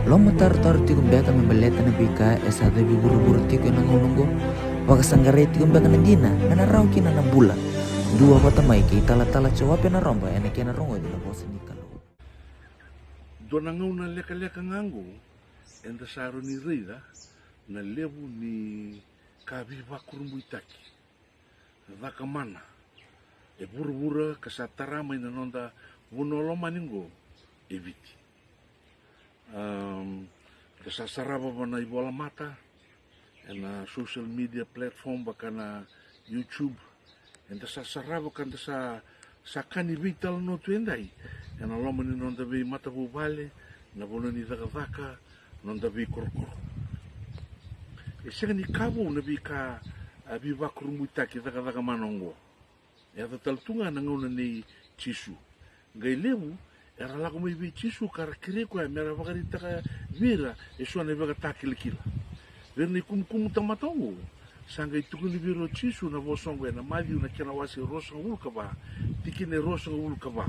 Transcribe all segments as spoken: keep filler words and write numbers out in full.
Lomatarotaro tiko beka me baleta na veika e sa cavi vuravura tiko ena gauna oqo? Vakasaqarai tiko beka na dina me na rawa kina na bula? Dua vata mai kei Talatala Joape Naroba ena kena rogoci na vosa ni Kalou. Dua na gauna lekaleka ga oqo eda sa rawa ni raica na levu ni ka veivakurabuitaki, cakamana e vuravura ka sa tara mai na noda vanua lomani oqo e Viti. Am, da sa sarava va na ivolamata ena social media platform vaka na YouTube. Eda sa sarava ka da sa, sa ka ni veitalanoa tu edai ena loma ni noda veimatavuvale, na vanua ni cakacaka, noda veikorokoro. E sega ni ka vou na veika a veivakurabuitaki, cakacaka mana oqo. E yaco tale tu ga na gauna nei Jisu. Qai levu era lako mai vei Jisu ka ra kerei koya me ra vakaraitaka vei ira e so na ivakatakilakila. Vei ira na ikumukumu tamata oqo, sa qai tukuni vei ira o Jisu na vosa oqo ena Maciu na kena wase e ruasagavulu ka va, tikina e ruasagavulu ka va.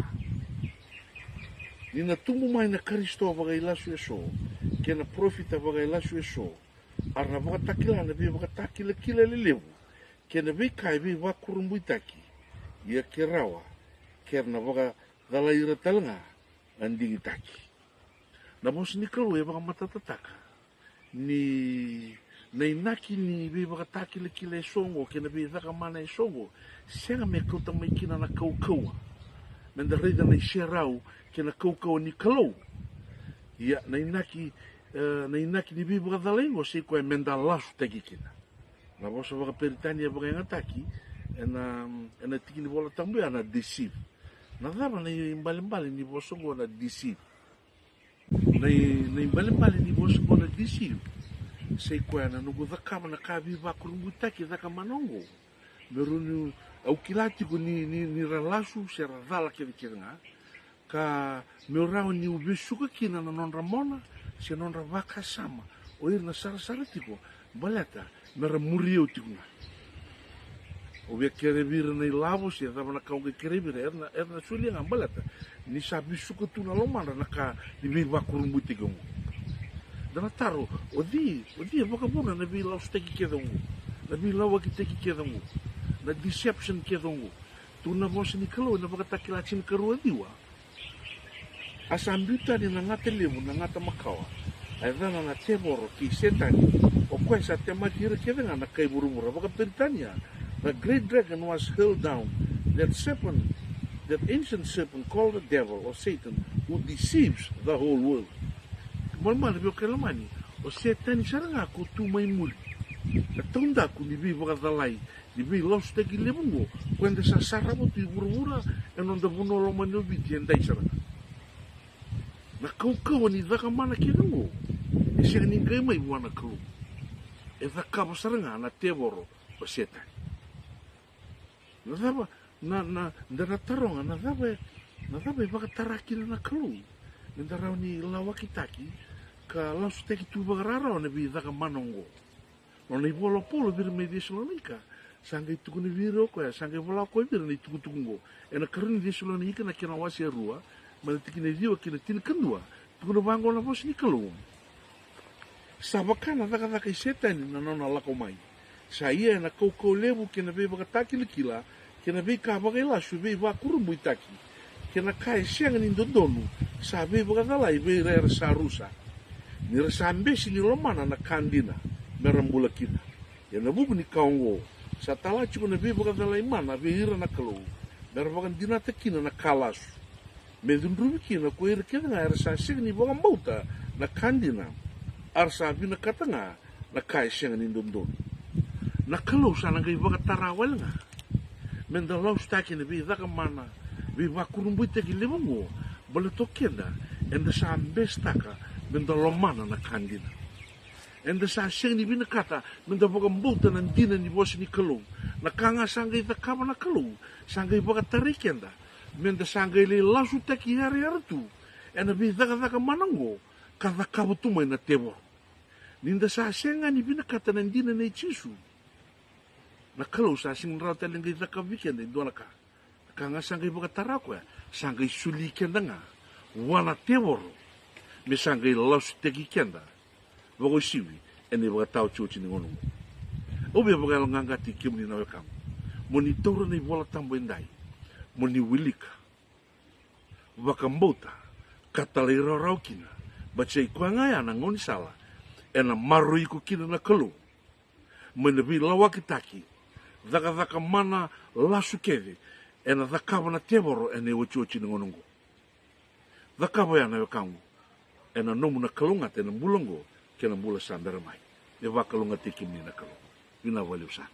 Ni na tubu mai na Karisito vakailasu e so kei na parofita vakailasu e so, a ra na vakatakila na veivakatakilakila lelevu kei na veika e veivakurabuitaki, ia ke rawa ke ra na vakacalai ira tale ga na digitaki. Na vosa ni Kalou e vakamatatataka ni na inaki ni veivakatakilakila e so oqo kei na veicakamana e so oqo, sega me kauta mai kina na kaukauwa me da raica na iserau kei na kaukauwa ni Kalou. Ia na inaki, e, na inaki ni veivakacalai oqo sa i koya me da lasutaki kina. Na vosa vakaperitania vakayagataki ena, ena tiki ni Vola Tabu ya na deceive. Na cava na ibalebale ni vosa oqo na deceive? Na i-, na ibalebale ni vosa oqo na deceive sa i koya na noqu cakava na ka veivakurabuitaki, cakamana oqo, me rawa ni, au kila tiko ni, ni, ni ra lasu se ra cala kecekece ga, ka meu rawa niu vesuka kina na nodra mona se nodra vakasama o ira na sarasara tiko, baleta me ra muri au tiko ga. Au via kerea vei ira na ilavo se cava na ka au qai kerea vei ira, era na, era na solia ga, baleta ni sa vesuka tu na lomadra na ka ni veivakurabuitaki oqo. Da na taro, o cei, o cei e vakavuna na veilasutaki kece oqo, na veilawakitaki kece oqo, na deception kece oqo? Tukuna na vosa ni Kalou ena Vakatakila tinikarua ciwa: A sa biu tani na gata levu, na gata makawa, a yacana na tevoro kei Setani, o koya sa temaki ira kece ga na kai vuravura. Vakaperitania, the great dragon was hurled down, that serpent, that ancient serpent called the devil or Satan, who deceives the whole world. Malumalumu vei kemuni, o Setani sara ga ko tu mai muri, na taudaku ni veivakacalai, ni veilasutaki levu oqo, ko eda sa sarava tu i vuravura, e noda vanua lomani o Viti edai sara ga. Na kaukauwa ni cakamana kece oqo e sega ni qai mai vua na Kalou. E cakava sara ga na tevoro o Setani. Na cava, na, na, da na taroga, na cava e, na cava e vakatara kina na Kalou me da rawa ni lawakitaki ka lasutaki tu vakararawa na veicakamana oqo? Nona ivola o Paula vei ira mai Cesalonaika, sa qai tukuna vei ira o koya, sa qai vola o koya vei ira na itukutuku oqo ena karua ni Cesalonaika na kena wase e rua, mai na tikina e ciwa ki na tinikadua. Tukuna vaqo na vosa ni Kalou: Sa vaka na cakacaka i Setani na nona lako mai. Sa ia ena kaukauwa levu kei na veivakatakilakila kei na veika vakailasu veivakurabuitaki kei na ka e sega ni dodonu sa veivakacalai vei ira era sa rusa, ni ra sa bese ni lomana na ka dina me ra bula kina. Ia na vuku ni ka oqo, sa tala tiko na veivakacalai mana vei ira na Kalou, me ra vakadinata kina na ka lasu, me cudruvi kina ko ira kece ga era sa sega ni vakabauta na ka dina, a ra sa vinakata ga na ka e sega ni dodonu. Na Kalou sa na qai vakatara wale ga me da lasutaki na veicakamana veivakurabuitaki levu oqo, baleta o keda eda sa besetaka me da lomana na ka dina. Eda sa sega ni vinakata me da vakabauta na dina ni vosa ni Kalou. Na ka ga sa qai cakava na Kalou, sa qai vakatarai keda me da sa qai lai lasutaki yarayara tu ena veicakacaka mana oqo ka cakava tu mai na tevoro. Ni da sa sega ni vinakata na dina nei Jisu, na Kalou sa sega ni rawa tale ni qai cakava vei keda e dua na ka. Na ka ga sa qai vakatara o koya, sa qai soli keda ga vua na tevoro. me sa qai lasutaki keda vakauasivi ena ivakataotioti ni gauna oqo. Au via vakayaloqaqataki kemuni na wekaqu, mo ni taura na iVola Tabu edai, mo ni wilika, vakabauta, ka talairawarawa kina. Baleta sa i koya ga ya na gaunisala ena maroroi iko kina na Kalou mai na veilawakitaki, cakacaka mana lasu kece ena cakava na tevoro ena iotioti ni gauna oqo. Cakava oya na wekaqu, ena nomu na kalougata ena bula oqo kei na bula sa bera mai. Me vakalougatataki kemuni na Kalou. Vinaka vakalevu sara.